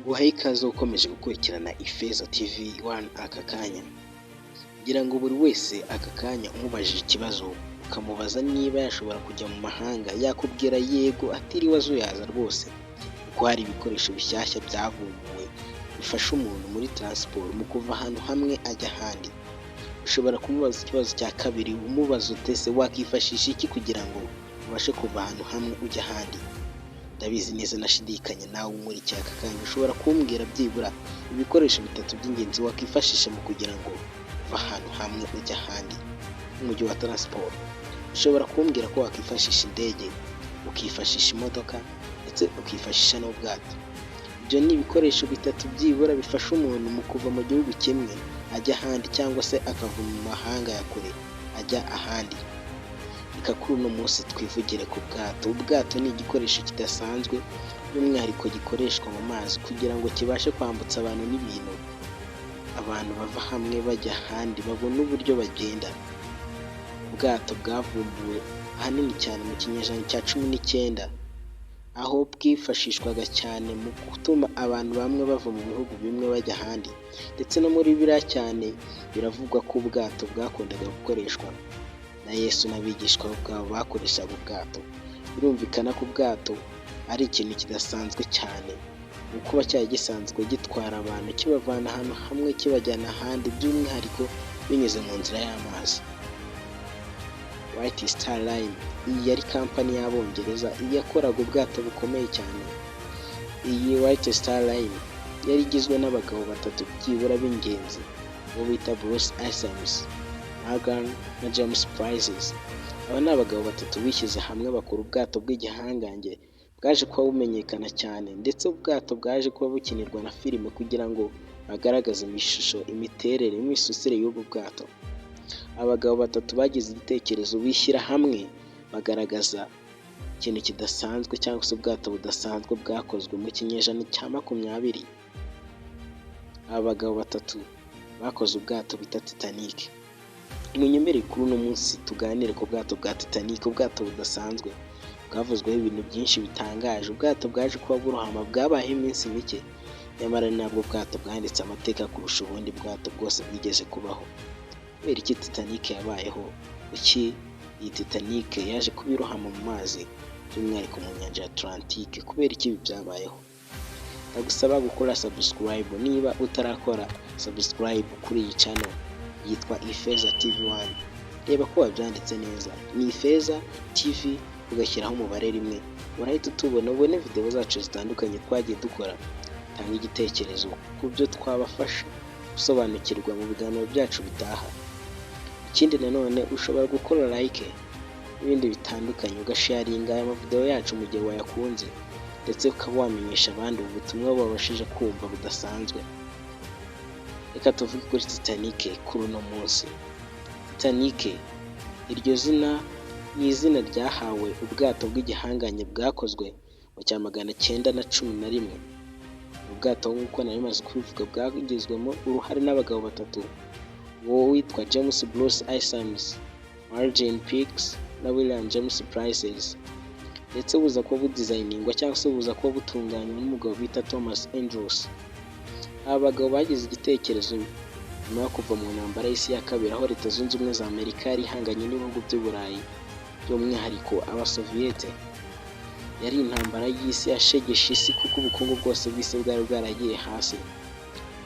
Nguhaye ikaze ukomeje gukurikirana Ifeza TV One aka kanya. Ngira ngo buri wese aka kanya umubajije ikibazo, ukamubaza niba yashobora kujya mu mahanga, yakubwira yego atiriwe azuyaza rwose, kuko hari ibikoresho bishyashya byavumbuwe bifasha umuntu muri transport mu kuva ahantu hamwe ajya ahandi. Ushobora kumubaza ikibazo cya kabiri, umubaza uti: "Ese wakifashisha iki kugira ngo ubashe kuva ahantu hamwe ujya ahandi?" Ndabizi neza nashidikanya, nawe umurikiye aka kanya ushobora kumbwira byibura ibikoresho bitatu by'ingenzi wakwifashisha mu kugira ngo uve ahantu hamwe ujya ahandi mu mujyi wa transport. Ushobora kumbwira ko wakwifashisha indege, ukifashisha imodoka, ndetse ukifashisha n'ubwato. Ibyo ni ibikoresho bitatu byibura bifasha umuntu mu kuva mu gihugu kimwe ajya ahandi, cyangwa se akava mu mahanga ya kure ajya ahandi. Reka kuri uno munsi twivugire ku bwato. Ubwato ni igikoresho kidasanzwe, by'umwihariko gikoreshwa mu mazi kugira ngo kibashe kwambutsa abantu n'ibintu. Abantu bava hamwe bajya ahandi babone uburyo bagenda. Ubwato bwavumbuwe ahanini cyane mu kinyejana cya 19, aho bwifashishwaga cyane mu gutuma abantu bamwe bava mu bihugu bimwe bajya ahandi. Ndetse no muri Bibiliya cyane biravugwa ko ubwato bwakundaga gukoreshwa na Yesu, n'abigishwa be ubwabo bakoreshaga ubwato. Birumvikana ko ubwato ari ikintu kidasanzwe cyane mu kuba cyari gisanzwe gitwara abantu, kibavana ahantu hamwe kibajyana ahandi, by'umwihariko binyuze mu nzira y'amazi. White Star Line, iyi yari kampani y'Abongereza yakoraga ubwato bukomeye cyane. Iyi White Star Line yari igizwe n'abagabo batatu byibura b'ingenzi, uwo bita Bruce Ismay, Morgan na James Price. Aba ni abagabo batatu bishyize hamwe bakora ubwato bw'igihangange bwaje kuba bumenyekana cyane, ndetse ubwato bwaje kuba bukinirwa na filime kugira ngo bagaragaze mu ishusho imiterere n'imisusire y'ubu bwato. Abagabo batatu bagize igitekerezo, bishyira hamwe, bagaragaza ikintu kidasanzwe cyangwa se ubwato budasanzwe bwakozwe mu kinyejana cya 20. Aba bagabo batatu bakoze ubwato bita Titanic. Munyemerere kuri uno munsi tuganire ku bwato bwa Titanic, ubwato budasanzwe bwavuzweho ibintu byinshi bitangaje, ubwato bwaje kuba burohama, bwabayeho iminsi mike, nyamara ni nabwo bwato bwanditse amateka kurusha ubundi bwato bwose bwigeze kubaho. Kubera iki Titanic yabayeho? Kuki iyi Titanic yaje kuba irohama mu mazi, by'umwihariko mu nyanja ya Atlantique? Kubera iki ibi byabayeho? Ndagusaba gukora subscribe niba utarakora subscribe kuri iyi channel yitwa Ifeza TV One. Reba ko wabyanditse neza, ni Ifeza TV ugashyiraho umubare 1, urahita utubona, ubone video zacu zitandukanye twagiye dukora. Tanga igitekerezo ku byo twabafasha gusobanukirwa mu biganiro byacu bitaha. Ikindi nanone, ushobora gukora like n'ibindi bitandukanye, ugasharinga aya mavideo yacu mu gihe wayakunze, ndetse ukaba wamenyesha abandi ubu butumwa babashije kumva budasanzwe. Reka tuvuge kuri Titanic kuri uno munsi. Titanic, iryo zina ni izina ryahawe ubwato bw'igihangange bwakozwe mu cya 911. Ubwato, nk'uko nari maze kubivuga, bwagizwemo uruhare n'abagabo batatu, uwo witwa James Bruce Ismay, Morgan Peakes na William James Price, ndetse buza kuba budesigningwa cyangwa se buza kuba butunganywa n'umugabo bita Thomas Andrews. Aba bagabo bagize igitekerezo nyuma yo kuva mu ntambara y'isi ya kabiri, aho Leta Zunze Ubumwe za Amerika yari ihanganye n'ibihugu by'Uburayi, by'umwihariko Abasoviyete. Yari intambara y'isi yashegeshe isi, kuko ubukungu bwose bw'isi bwari bwaragiye hasi.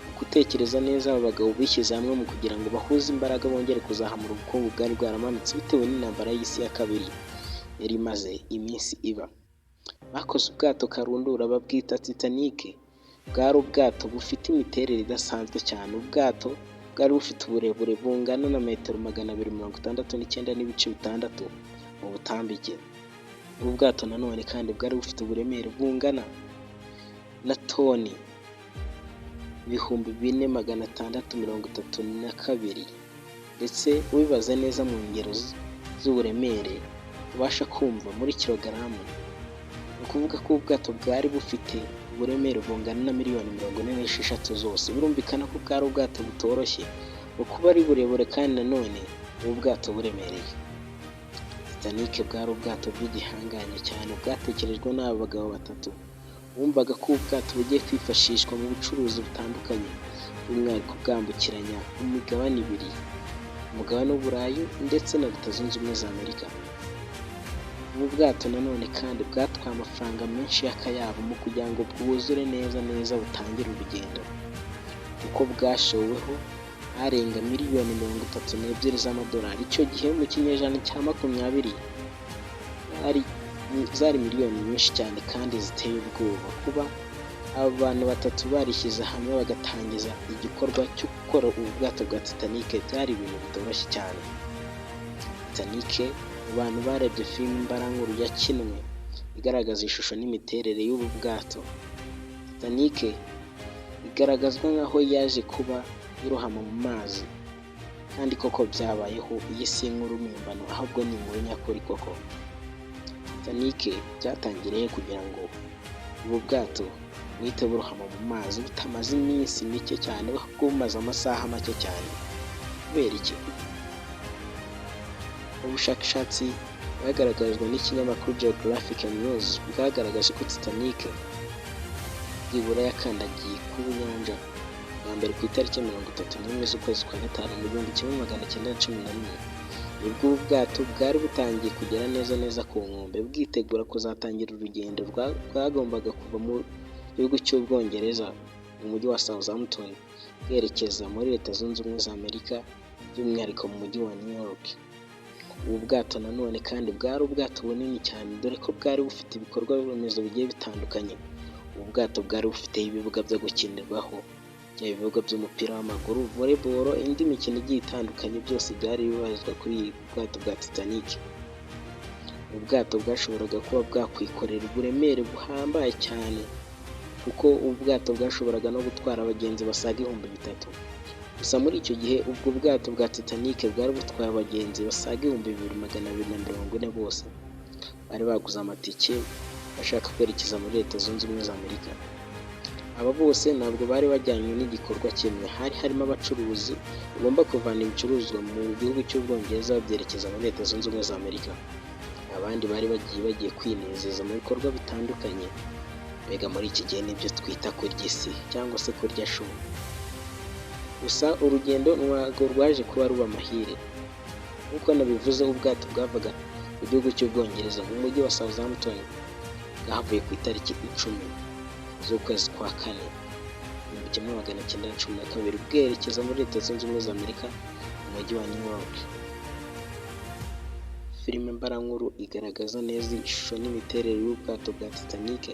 Mu gutekereza neza, aba bagabo bishyize hamwe mu kugira ngo bahuze imbaraga, bongere kuzamura ubukungu bwari bwaramanutse bitewe n'intambara y'isi ya kabiri yari imaze iminsi iba. Bakoze ubwato karundura, babwita Titanic. Bwari ubwato bufite imiterere idasanzwe cyane, ubwato bwari bufite uburebure bungana na metero 269.6 mu butambike. Ubu bwato nanone kandi bwari bufite uburemere bungana na toni 4632, ndetse ubibaze neza mu ngero z'uburemere ubasha kumva muri kilogaramu, ni ukuvuga ko ubwato bwari bufite uburemere bungana na miliyoni 46 zose. Birumvikana ko bwari ubwato butoroshye mu kuba ari burebure, kandi nanone ubu bwato buremereye. Titanic bwari ubwato bw'igihangange cyane bwatekerejwe n'aba bagabo batatu. Bumvaga ko ubu bwato bugiye kwifashishwa mu bucuruzi butandukanye, by'umwihariko bwambukiranya imigabane ibiri, umugabane w'Uburayi ndetse na Leta Zunze Ubumwe za Amerika. Ubu bwato nanone kandi bwatwaye amafaranga menshi y'akayabo mu kugira ngo bwuzure neza neza butangire urugendo, kuko bwashoweho arenga miliyoni 32 z'amadolari. Icyo gihe mu kinyejana cya 20 zari miliyoni nyinshi cyane kandi ziteye ubwoba. Kuba aba bantu batatu barishyize hamwe bagatangiza igikorwa cyo gukora ubu bwato bwa Titanic byari ibintu bitoroshye cyane. Titanic, mu bantu barebye filime mbarankuru yakinwe igaragaza ishusho n'imiterere y'ubu bwato, Titanic igaragazwa nk'aho yaje kuba irohama mu mazi, kandi koko byabayeho. Iyi si inkuru mpimbano, ahubwo ni inkuru nyakuri koko. Titanic byatangiriye kugira ngo ubu bwato buhite burohama mu mazi butamaze iminsi mike cyane, ahubwo bumaze amasaha make cyane. Kubera iki? Ubushakashatsi bwagaragajwe n'ikinyamakuru Geographic News bwagaragaje ko Titanic byibura yakandagiye ku nyanja bwa mbere ku itariki 31 z'ukwezi kwa gatanu mu 1911. Nibwo ubu bwato bwari butangiye kugera neza neza ku nkombe, bwitegura kuzatangira urugendo rwagombaga kuva mu gihugu cy'Ubwongereza mu mujyi wa Southampton bwerekeza muri Leta Zunze Ubumwe za Amerika, by'umwihariko mu mujyi wa New York. Ubu bwato nanone kandi bwari ubwato bunini cyane, dore ko bwari bufite ibikorwa remezo bigiye bitandukanye. Ubu bwato bwari bufite ibibuga byo gukinirwaho, byaba ibibuga by'umupira w'amaguru, volleyball, indi mikino igiye itandukanye, byose byari bibarizwa kuri ubu bwato bwa Titanic. Ubu bwato bwashoboraga kuba bwakwikorera uburemere buhambaye cyane, kuko ubu bwato bwashoboraga no gutwara abagenzi basaga 3000. Gusa muri icyo gihe ubwo bwato bwa Titanic bwari butwaye abagenzi basaga 2240, bose bari baguze amatike bashaka kwerekeza muri Leta Zunze Ubumwe za Amerika. Aba bose ntabwo bari bajyanywe n'igikorwa kimwe, hari harimo abacuruzi bagomba kuvana ibicuruzwa mu gihugu cy'Ubwongereza babyerekeza muri Leta Zunze Ubumwe za Amerika, abandi bari bagiye kwinezeza mu bikorwa bitandukanye. Mbega muri iki gihe nibyo twita kurya isi cyangwa se kurya show. Gusa urugendo ntabwo rwaje kuba ruba amahire. Nk'uko nabivuze, ubwato bwavaga mu gihugu cy'Ubwongereza mu mujyi wa Southampton bwahavuye ku itariki 10 z'ukwezi kwa kane 1912, bwerekeza muri Leta Zunze Ubumwe za Amerika mu mujyi wa New York. Filime mbarankuru igaragaza neza ishusho n'imiterere y'ubwato bwa Titanic.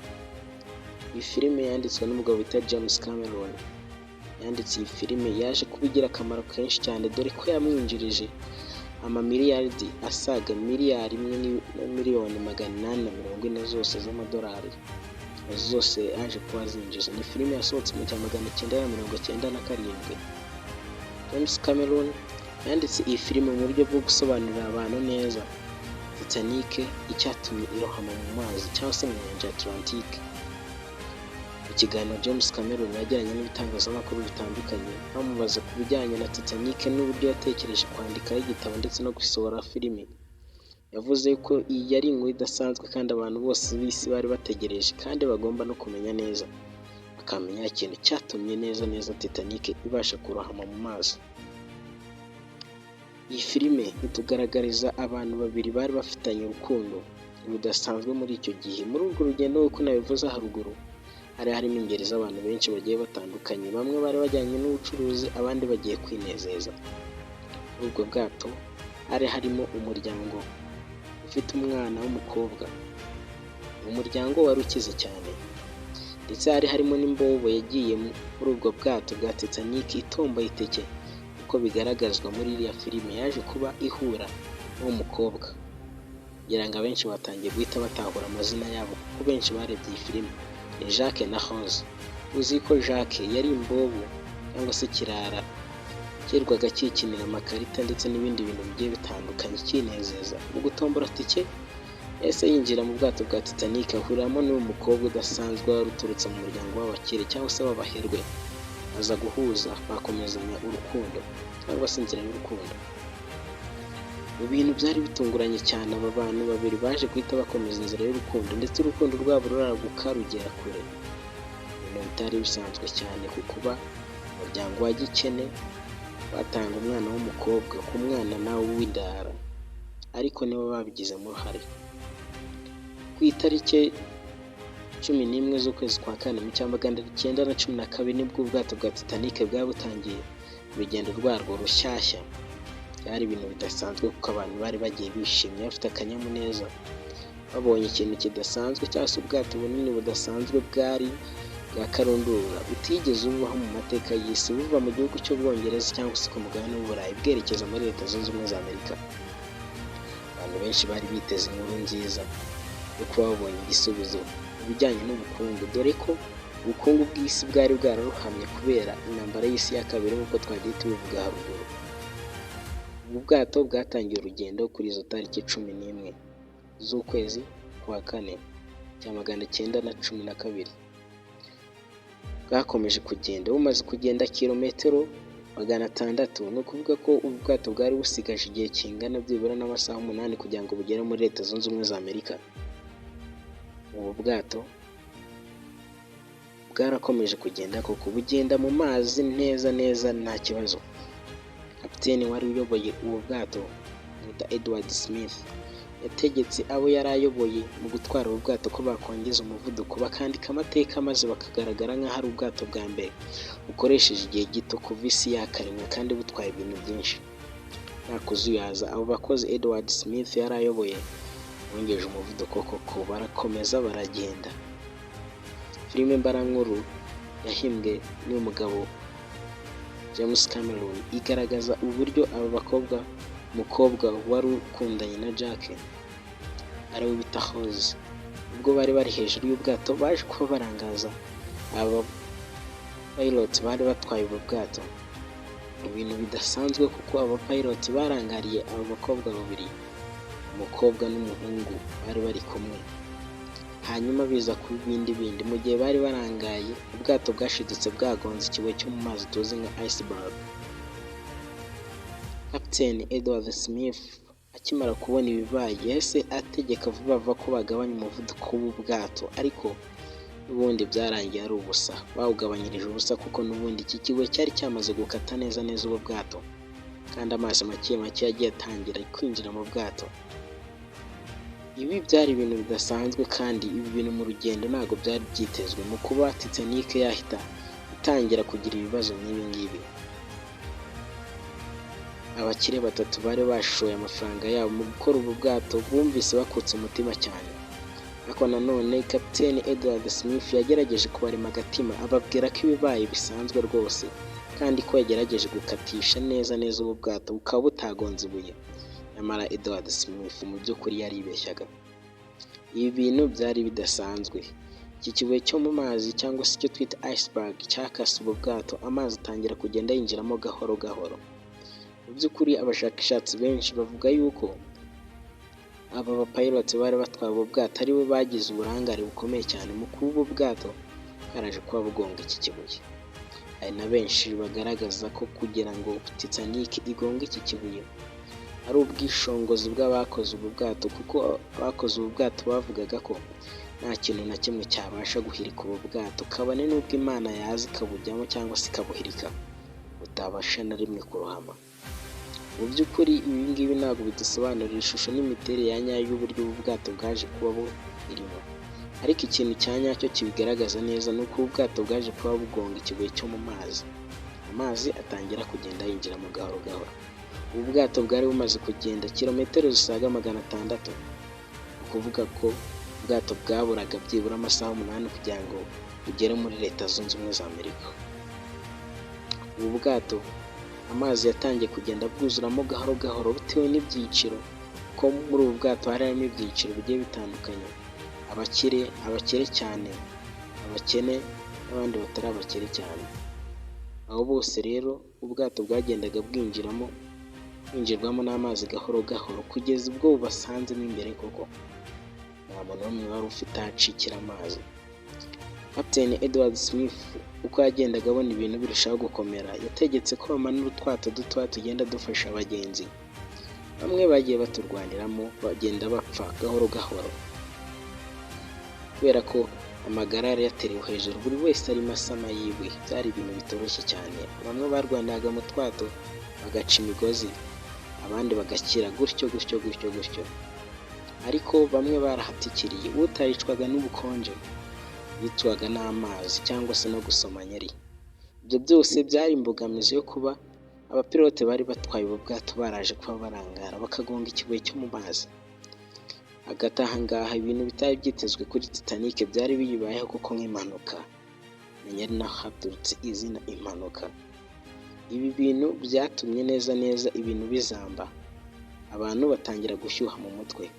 Iyi filime yanditswe n'umugabo bita James Cameron. Yanditse iyi filime yaje kuba igira akamaro kenshi cyane, dore ko yamwinjirije amamiliyaridi asaga miliyari 1 na miliyoni 840 zose z'amadolari, zose yaje kuba azinjiza. Ni filime yasohotse mu cya 997. James Cameron yanditse iyi filime mu buryo bwo gusobanurira abantu neza Titanic, icyatumye irohama mu mazi cyangwa se mu nyanja ya Atlantique. Mu kiganiro James Cameron yagiranye n'ibitangazamakuru bitandukanye, bamubaza ku bijyanye na Titanic n'uburyo yatekereje kwandikaho igitabo ndetse no gusohora filime, yavuze ko iyi yari inkuru idasanzwe kandi abantu bose b'isi bari bategereje, kandi bagomba no kumenya neza, bakamenya ikintu cyatumye neza neza Titanic ibasha kurohama mu mazi. Iyi filime itugaragariza abantu babiri bari bafitanye urukundo rudasanzwe muri icyo gihe. Muri urwo rugendo, nk'uko nabivuze haruguru, hari harimo ingeri z'abantu benshi bagiye batandukanye, bamwe bari bajyanye n'ubucuruzi, abandi bagiye kwinezeza. Muri ubwo bwato hari harimo umuryango ufite umwana w'umukobwa, ni umuryango wari ukize cyane, ndetse hari harimo n'imbobo yagiye muri ubwo bwato bwa Titanic itomboye itike, uko bigaragazwa muri iriya filime, yaje kuba ihura n'uwo mukobwa. Ngira ngo abenshi batangiye guhita batahura amazina yabo kuko benshi barebye iyi filime, ni Jack na Rose. Uzi ko Jack yari imbobo cyangwa se kirara cyirirwaga cyikinira amakarita ndetse n'ibindi bintu bigiye bitandukanye kinezeza. Mu gutombora tike yahise yinjira mu bwato bwa Titanic, ahuriramo n'uyu mukobwa udasanzwe wari uturutse mu muryango w'abakire cyangwa se w'abaherwe, aza guhuza bakomezanya urukundo cyangwa se inzira y'urukundo. Mu bintu byari bitunguranye cyane, aba bantu babiri baje guhita bakomeza inzira y'urukundo, ndetse urukundo rwabo ruraguka rugera kure, ibintu bitari bisanzwe cyane ku kuba umuryango wa gikene batanga umwana w'umukobwa ku mwana nawe w'indara, ariko nibo babigizemo uruhare. Ku itariki 11 z'ukwezi kwa kane mu 1912, nibwo ubwato bwa Titanic bwari butangiye urugendo rwarwo rushyashya. Byari ibintu bidasanzwe kuko abantu bari bagiye bishimye, bafite akanyamuneza, babonye ikintu kidasanzwe cyangwa se ubwato bunini budasanzwe bwari bwa karundura butigeze bubaho mu mateka y'isi, buva mu gihugu cy'Ubwongereza cyangwa se ku mugabane w'Uburayi bwerekeza muri Leta Zunze Ubumwe za Amerika. Abantu benshi bari biteze inkuru nziza yo kuba babonye igisubizo mu bijyanye n'ubukungu, dore ko ubukungu bw'isi bwari bwararohamye kubera intambara y'isi ya kabiri, nk'uko twagiye tubivuga haruguru. Ubu bwato bwatangiye urugendo kuri izo tariki 11 z'ukwezi kwa kane 1912. Bwakomeje kugenda, bumaze kugenda kilometero 600, ni ukuvuga ko ubu bwato bwari busigaje igihe kingana byibura n'amasaha 8 kugira ngo bugere muri Leta Zunze Ubumwe za Amerika. Ubu bwato bwarakomeje kugenda koko, bugenda mu mazi neza neza nta kibazo. Kapiteni wari uyoboye ubu bwato bita Edward Smith yategetse abo yari ayoboye mu gutwara ubu bwato ko bakongeza umuvuduko, bakandika amateka, maze bakagaragara nk'aho ari ubwato bwa mbere bukoresheje igihe gito kuva isi yakaremwa kandi butwaye ibintu byinshi. Nta kuzuyaza, abo bakozi Edward Smith yari ayoboye bongeje umuvuduko koko, barakomeza baragenda. Filime mbarankuru yahimbwe n'uyu mugabo James Cameron igaragaza uburyo aba bakobwa, umukobwa wari ukundanye na Jack ariwe bita Rose, ubwo bari bari hejuru y'ubwato baje kuba barangaza aba pilot bari batwaye ubu bwato, ibintu bidasanzwe kuko aba pilot barangariye aba bakobwa babiri, umukobwa n'umuhungu bari bari kumwe, hanyuma biza kuba ibindi bindi. Mu gihe bari barangaye, ubwato bwashidutse bwagonze ikibuye cyo mu mazi tuzi nka iceberg. Kapiteni Edward Smith akimara kubona ibibaye yahise ategeka vuba vuba ko bagabanya umuvuduko w'ubwato, ariko n'ubundi byarangiye ari ubusa, bawugabanyirije ubusa kuko n'ubundi iki kibuye cyari cyamaze gukata neza neza ubu bwato, kandi amazi make make yagiye atangira kwinjira mu bwato. Ibi byari ibintu bidasanzwe, kandi ibi bintu mu rugendo ntabwo byari byitezwe mu kuba Titanic yahita itangira kugira ibibazo nk'ibi ngibi. Abakire batatu bari bashoye amafaranga yabo mu gukora ubu bwato bumvise bakutse umutima cyane, ariko nanone Kapiteni Edward Smith yagerageje kubarema agatima, ababwira ko ibibaye bisanzwe rwose, kandi ko yagerageje gukatisha neza neza ubu bwato bukaba butagonze ibuye. Nyamara Edward Smith mu by'ukuri yaribeshyaga. Ibi bintu byari bidasanzwe. Iki kibuye cyo mu mazi cyangwa se icyo twita iceberg cyakase ubu bwato, amazi atangira kugenda yinjiramo gahoro gahoro. Mu by'ukuri abashakashatsi benshi bavuga yuko aba bapilot bari batwaye ubu bwato aribo bagize uburangare bukomeye cyane mu kuba ubu bwato bwaraje kuba bugonga iki kibuye. Hari na benshi bagaragaza ko kugira ngo Titanic igonge iki kibuye ari ubwishingizi bw'abakoze ubu bwato, kuko abakoze ubu bwato bavugaga ko nta kintu na kimwe cyabasha guhirika ubu bwato, kabone n'ubwo Imana yaza ikabujyamo cyangwa se ikabuhirika, butabasha na rimwe kurohama. Mu by'ukuri ibi ngibi ntabwo bidusobanurira ishusho n'imiterere ya nyayo y'uburyo ubu bwato bwaje kuba burimo, ariko ikintu cya nyacyo kibigaragaza neza ni uko ubu bwato bwaje kuba bugonga ikibuye cyo mu mazi, amazi atangira kugenda yinjiramo gahoro gahoro. Ubu bwato bwari bumaze kugenda kilometero zisaga 600, ni ukuvuga ko ubwato bwaburaga byibura amasaha 8 kugira ngo bugere muri Leta Zunze Ubumwe za Amerika. Ubu bwato amazi yatangiye kugenda bwuzuramo gahoro gahoro bitewe n'ibyiciro, ko muri ubu bwato hari harimo ibyiciro bigiye bitandukanye: abakire, abakire cyane, abakene n'abandi batari abakire cyane. Abo bose rero ubwato bwagendaga bwinjiramo, bwinjirwamo n'amazi gahoro gahoro kugeza ubwo bubasanzemo imbere koko. Nta muntu n'umwe wari ufite aho acikira amazi. Kapiteni Edward Smith uko yagendaga abona ibintu birushaho gukomera, yategetse ko bamanura utwato dutoya tugenda dufasha abagenzi. Bamwe bagiye baturwaniramo bagenda bapfa gahoro gahoro, kubera ko amagara yari yaterewe hejuru, buri wese arimo asama yiwe. Byari ibintu bitoroshye cyane. Bamwe barwaniraga mu twato bagaca imigozi, abandi bagakira gutyo gutyo gutyo gutyo, ariko bamwe barahatikiriye. Utaricwaga n'ubukonje yicwaga n'amazi cyangwa se no gusoma nyeri. Ibyo byose byari imbogamizi yo kuba abapilote bari batwaye ubu bwato baraje kuba barangara bakagonga ikibuye cyo mu mazi. Hagati aha ngaha, ibintu bitari byitezwe kuri Titanic byari biyibayeho kuko nk'impanuka, menya ari naho haturutse izina impanuka. Ibi bintu byatumye neza neza ibintu bizamba, abantu batangira gushyuha mu mutwe.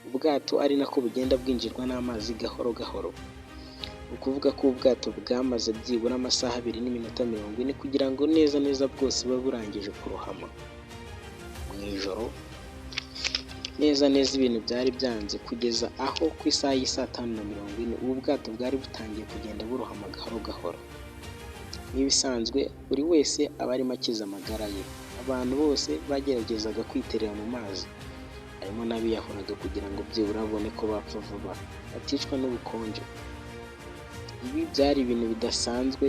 Ubwato ari nako bugenda bwinjirwa n'amazi gahoro gahoro. Ni ukuvuga ko ubwato bwamaze byibura amasaha 2 n'iminota 40 kugira ngo neza neza bwose bube burangije kurohama. Mu ijoro neza neza ibintu byari byanze, kugeza aho ku isaha y'i 5:40 ubu bwato bwari butangiye kugenda burohama gahoro gahoro. Nk'ibisanzwe, buri wese aba arimo akiza amagara ye. Abantu bose bageragezaga kwiterera mu mazi, harimo n'abiyahuraga kugira ngo byibura babone ko bapfa vuba, baticwa n'ubukonje. Ibi byari ibintu bidasanzwe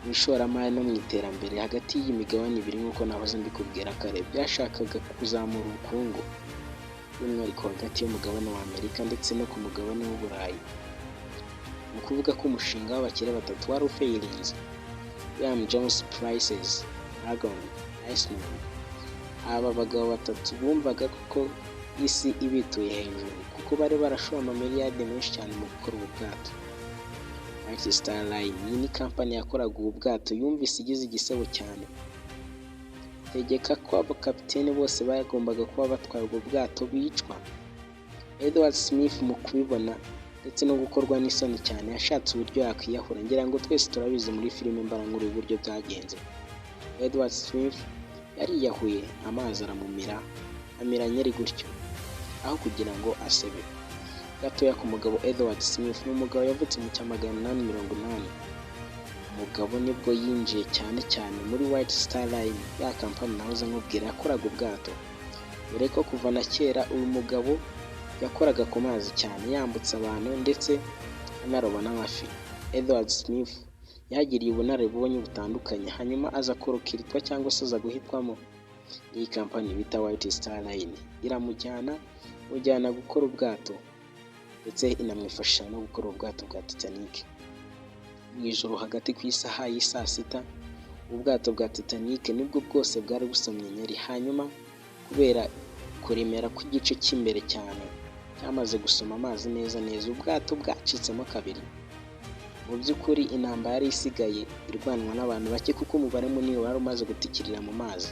mu ishoramari no mu iterambere hagati y'iyi migabane ibiri. Nk'uko nahoze mbikubwira kare, byashakaga kuzamura ubukungu, by'umwihariko hagati y'umugabane wa Amerika ndetse no ku mugabane w'Uburayi. Ni ukuvuga ko umushinga w'abakire batatu wari ufailinze: William James Price, Magon Eastman. Aba bagabo batatu bumvaga ko isi ibituye hejuru, kuko bari barashoye amamiliyaride menshi cyane mu gukora ubu bwato. White Star Line, iyi ni kampani yakoraga ubu bwato, yumvise igize igisebo cyane, tegeka ko abakapiteni bose bagombaga kuba batwaye ubwo bwato bicwa. Edward Smith, mu kubibona ndetse no gukorwa n'isoni cyane, yashatse uburyo yakwiyahura. Ngira ngo twese turabizi muri filime mbarankuru uburyo byagenze. Edward Smith yariyahuye, amazi aramumira, amira nyeri gutyo aho kugira ngo asebe. Gatoya ku mugabo Edward Smith, ni umugabo yavutse mu cya 880. Umugabo nibwo yinjiye cyane cyane muri White Star Line, ya kampani nahoze nkubwira yakoraga ubwato, dore ko kuva na kera uyu mugabo yakoraga ku mazi cyane, yambutsa abantu ndetse anaroba n'amafi. Edward Smith yahagiriye ubunararibonye butandukanye, hanyuma aza kurecruitwa cyangwa se aza guhitwamo n'iyi kampani bita White Star Line, iramujyana, imujyana gukora ubwato, ndetse inamwifashisha no gukora ubwato bwa Titanic. Mu ijoro hagati ku isaha y'i 6:00, ubwato bwa Titanic nibwo bwose bwari busomye nyeri. Hanyuma kubera kuremera kw'igice cy'imbere cyane cyamaze gusoma amazi neza neza, ubwato bwacitsemo kabiri. Mu by'ukuri intambara yari isigaye irwanwa n'abantu bake, kuko umubare munini wari umaze gutikirira mu mazi.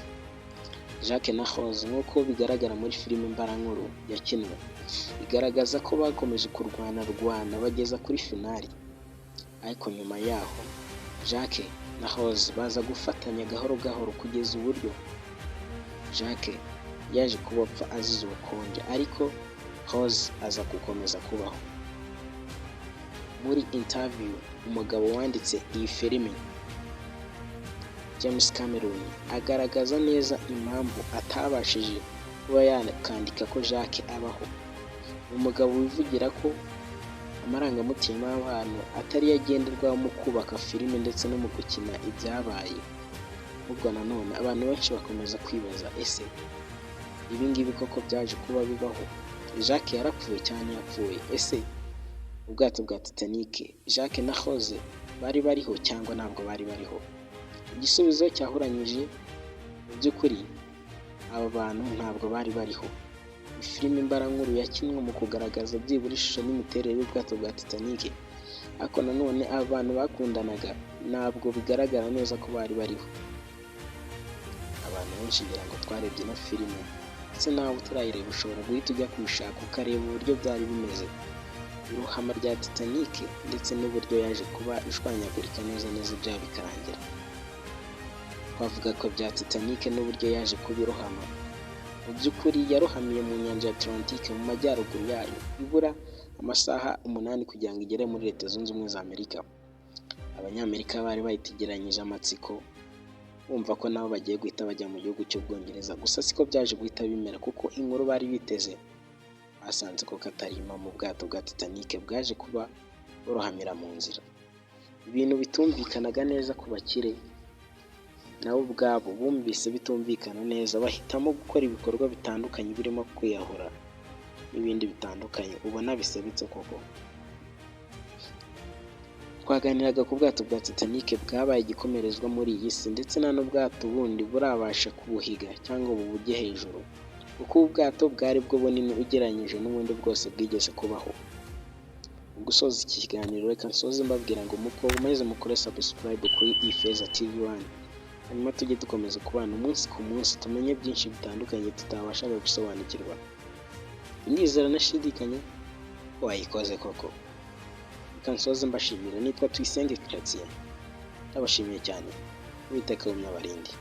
Jack na Rose, nk'uko bigaragara muri filime mbarankuru yakinwe, igaragaza ko bakomeje kurwana rwana bageza kuri finale, ariko nyuma yaho Jack na Rose baza gufatanya gahoro gahoro kugeza uburyo Jack yaje kuba apfa azize ubukonje, ariko Rose aza gukomeza kubaho. Muri interview, umugabo wanditse iyi filime James Cameron agaragaza neza impamvu atabashije kuba yakandika ko Jack abaho. Ni umugabo wivugira ko amarangamutima y'abantu atari yo agenderwaho mu kubaka filime ndetse no mu gukina ibyabaye. Ahubwo nanone abantu benshi bakomeza kwibaza: ese ibi ngibi koko byaje kuba bibaho? Jack yarapfuye cyane, yapfuye? Ese ubwato bwa Titanic, Jack na Rose bari bariho cyangwa ntabwo bari bariho? Igisubizo cyahuranyije: mu by'ukuri aba bantu ntabwo bari bariho. Filime mbarankuru yakinwe mu kugaragaza byibura ishusho n'imiterere y'ubwato bwa Titanic, ariko nanone aba bantu bakundanaga ntabwo bigaragara neza ko bari bariho. Abantu benshi ngira ngo twarebye ino filime, ndetse nawe utarayireba ushobora guhita ujya kuyishaka ukareba uburyo byari bimeze, irohama rya Titanic ndetse n'uburyo yaje kuba ishwanyagurika neza neza, ibyaha bikarangira. Twavuga ko bya Titanic n'uburyo yaje kuba irohama, mu by'ukuri yarohamiye mu nyanja ya Atlantique mu majyaruguru yayo, ibura amasaha 8 kugira ngo igere muri Leta Zunze Ubumwe za Amerika. Abanyamerika bari bayitegeranyije amatsiko. Bumva ko nabo bagiye guhita bajya mu gihugu cy'Ubwongereza. Gusa siko byaje guhita bimera, kuko inkuru bari biteze basanze ko katarima mu bwato bwa Titanic bwaje kuba burohamira mu nzira. Ibintu bitumvikanaga neza ku bakire, nabo ubwabo bumvise bitumvikana neza, bahitamo gukora ibikorwa bitandukanye birimo kwiyahura n'ibindi bitandukanye ubona bisebetse koko. Twaganiraga ku bwato bwa Titanic bwabaye igikomerezwa muri iyi si, ndetse nta n'ubwato bundi burabasha kubuhiga cyangwa bubujye hejuru, kuko ubu bwato bwari bwo bunini ugereranyije n'ubundi bwose bwigeze kubaho. Mu gusoza iki kiganiro, reka nsoze mbabwira ngo mukomeze mukore subscribe kuri Ifeza TV 1, hanyuma tujye dukomeza kubana umunsi ku munsi, tumenye byinshi bitandukanye tutabashaga gusobanukirwa. Ndizera nashidikanya ko wayikoze koko. Reka nsoze mbashimira, nitwa Tuyisenge Gratien, ndabashimiye cyane. Uwiteka abarinde.